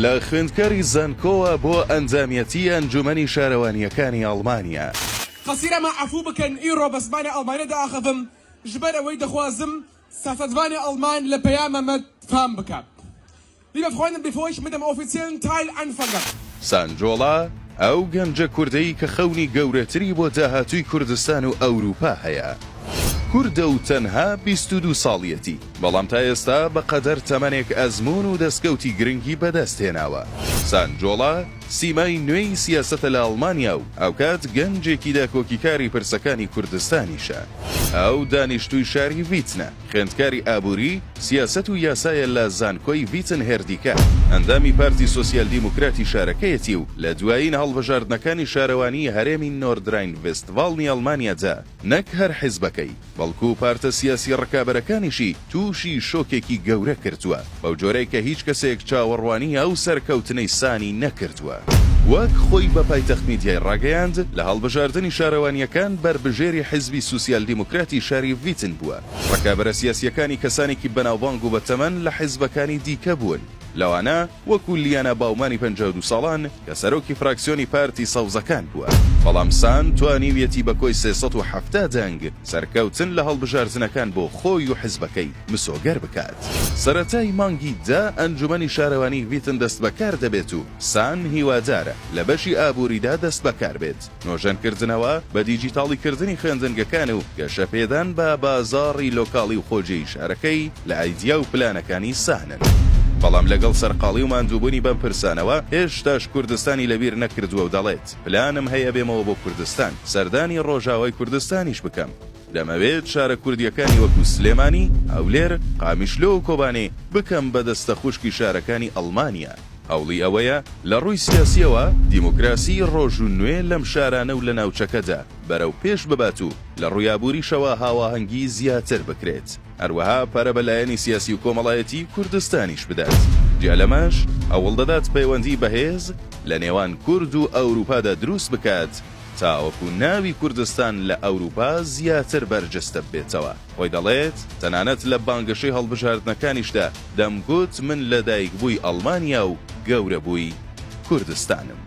لە خوێندکاری زانکۆوە بۆ ئەندامیەتی ئەنجومەنی شارەوانییەکانی ئەڵمانیا. قەسیرە مە عەفوو بکەن ئیڕۆ بە زمانێ ئەڵمانێ دەئاخڤم ژبەر ئەوەی دەخوازم سیاسەتڤانێ ئەڵمان لە پەیامە مە فام بکا. Liebe Freunde bevor ich mit dem offiziellen Teil anfange. سانجۆڵا، ئەو گەنجە کوردەی کە خەونی گەورەتری بۆ داهاتووی کوردستان و ئەوروپا هەیە. کوردە و تەنها 22 ساڵیەتی، بەڵام تا ئێستا بە قەدەر تەمەنێک ئەزموون و دەستکەوتی گرنگی بەدەست هێناوە. سانجۆڵا سیمای نوێی سیاسەتە لە ئەڵمانیا و هاوکات گەنجێکی داکۆکیکاری پرسەکانی کوردستانیشە. ئەو دانیشتووی شاری ڤیتنە. خوێندکاری ئابووری، سیاسەت و یاسایە لە زانکۆی ڤیتن هێردیکە، ئەندامی پارتی سۆسیال دیموکراتی شارەکەیەتی و لە دوایین هەڵبژاردنەکانی شارەوانیی هەرێمی نۆردراین ڤێستڤاڵنی ئەڵمانیادا نەک هەر حیزبەکەی، بەڵکو پارتە سیاسی ڕکابەرەکانیشی تووشی شۆکێکی گەورە کردووە، بەو جۆرەی کە هیچ کەسێک چاوەڕوانی ئەو سەرکەوتنەی سانی نەکردووە. وەک خۆی بە پایتەخت میدیای ڕاگەیاند، لە هەڵبژاردنی شارەوانییەکان بەربژێری حیزبی سوسیال دیموکراتی شاری ڤیتن بووە. ڕکابەرە سیاسییەکانی کەسانێکی بەناوبانگ و بەتەمەن لە حیزبەکانی دیکە بوون، لەوانە وەکو لیانا باومانی 52 ساڵان کە سەرۆکی فراکسیۆنی پارتی سەوزەکان بووە. بەڵام سان توانیویەتی بە کۆی 370 دەنگ سەرکەوتن لە هەڵبژاردنەکان بۆ خۆی و حیزبەکەی مسۆگەر بکات. سەرەتای مانگی دە ئەنجومەنی شارەوانی ڤیتن دەستبەکار دەبێت و سان هیوادارە لە بەشی ئابووریدا دەستبەکار بێت. نۆژەنکردنەوە، بە دیجیتاڵیکردنی خوێندنگەکان و گەشەپێدان بە بازاڕی لۆکاڵی و خۆجێی شارەکەی لە ئایدیا و پلانەکانی سانن. بەڵام لەگەڵ سەرقاڵی و ماندووبوونی بەم پرسانەوە، هێشتاش کوردستانی لەبیر نەکردووە و دەڵێت، پلانم هەیە بێمەوە بۆ کوردستان، سەردانی ڕۆژاوای کوردستانیش بکەم. دەمەوێت شارە کوردییەکانی وەکو سلێمانی، هەولێر، قامیشلۆ و کۆبانێ بکەم بە دەستەخوشکی شارەکانی ئەڵمانیا. هەوڵی ئەوەیە لە ڕووی سیاسییەوە دیموکراسیی ڕۆژ و نوێ لەم شارانە و لە ناوچەکەدا بەرەو پێش ببات و لە ڕووی ئابووریشەوە هاواهەنگی زیاتر بکرێت. هەروەها پەرە بە لایەنی سیاسی و کۆمەڵایەتیی کوردستانیش بدات. جیا لەمەش هەوڵدەدات پەیوەندیی بەهێز لە نێوان کورد و ئەوروپادا دروست بکات تاوەکو ناوی کوردستان لە ئەوروپا زیاتر بەرجستە ببێتەوە. خۆی دەڵێت، تەنانەت لە بانگەشەی هەڵبژاردنەکانیشدا دەمگوت من لەدایکبووی ئەڵمانیا و گەورەبووی کوردستانم.